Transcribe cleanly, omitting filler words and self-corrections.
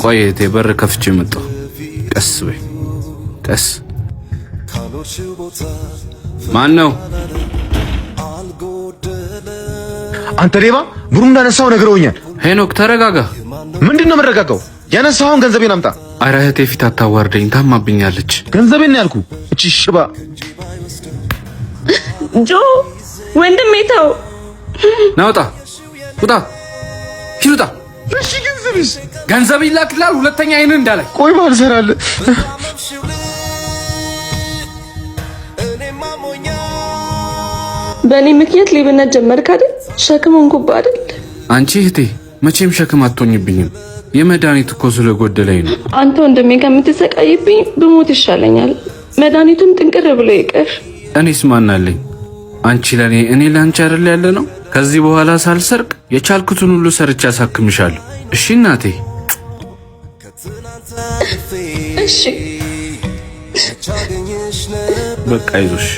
ቆይ እህቴ፣ በር ከፍቼ መጣሁ። ቀስ በይ ቀስ። ማን ነው? አንተ ሌባ፣ ብሩን እንዳነሳው ነግረውኛል። ሄኖክ ተረጋጋ። ምንድን ነው የምረጋጋው? ያነሳኸውን ገንዘቤን አምጣ። አረ እህቴ ፊት አታዋርደኝ፣ ታማብኛለች። ገንዘቤን ነው ያልኩ። እቺ ሽባ። ጆ ወንድሜ ተው። ና ውጣ፣ ውጣ፣ ሂድ ውጣ። እሺ ገንዘብስ? ገንዘብ ይላክላል። ሁለተኛ አይንን እንዳላይ። ቆይ ባልሰራልህ። በእኔ ምክንያት ሌብነት ጀመርክ አይደል? ሸክም ሆንኩብህ አይደል? አንቺ እህቴ መቼም ሸክም አትሆኝብኝም። የመድኃኒት እኮ ስለጎደለኝ ነው። አንተ ወንድሜ ከምትሰቃይብኝ ብሞት ይሻለኛል። መድኃኒቱም ጥንቅር ብሎ ይቅር። እኔስ ማን አለኝ? አንቺ ለኔ እኔ ለአንቺ አይደል ያለ ነው። ከዚህ በኋላ ሳልሰርቅ የቻልኩትን ሁሉ ሰርቼ አሳክምሻለሁ። እሺ እናቴ። እሺ። በቃ ይዞሽ።